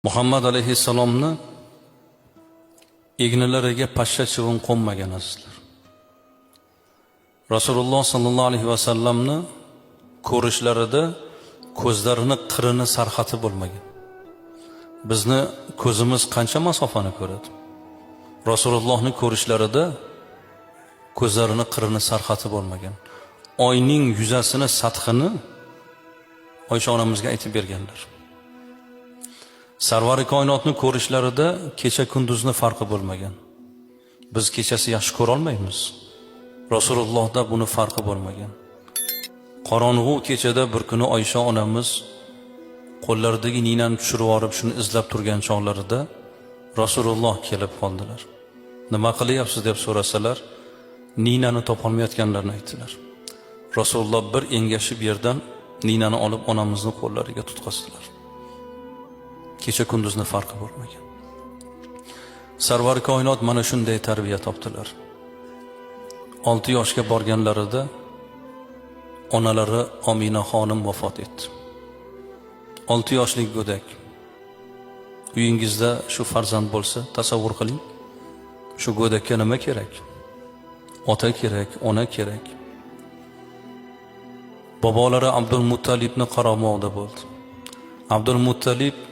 Muhammad alayhissalomni egnilariga pashsha chivin qo'nmagan, azizlar. Rasululloh sollallohu alayhi vasallamni ko'rishlarida ko'zlarini qirini sarhati bo'lmagan. Bizni ko'zimiz qancha masofani ko'radi? Rasulullohni ko'rishlarida ko'zlarini qirini sarhati bo'lmagan. Oyning yuzasini, sathini Oysha onamizga aytib berganlar. Sarvari koinotni ko'rishlarida kecha kunduzni farqi bo'lmagan. Biz kechasi yaxshi ko'ra olmaymiz. Rasulullohda buni farqi bo'lmagan. Qorong'u kechada bir kuni Oysha onamiz qo'llaridagi ninani tushirib yuborib, shuni izlab turgan chog'larida Rasululloh kelib qoldilar. "Nima qilyapsiz?" deb so'rasalar, ninani topolmayotganlarini aytdilar. Rasululloh bir engashib yerdan ninani olib onamizni qo'llariga tutqazdilar. Kecha kunduzni farqi bo'lmagan. Sarvar koinot mana shunday tarbiya topdilar. 6 yoshga borganlarida onalari Omina xonim vafot etdi. 6 yoshlik go'dak. Uyingizda shu farzand bo'lsa, tasavvur qiling. Shu go'dakka nima kerak? Ota kerak, ona kerak. Bobolari Abdul Muttalibni qaramog'ida bo'ldi. Abdul Muttalib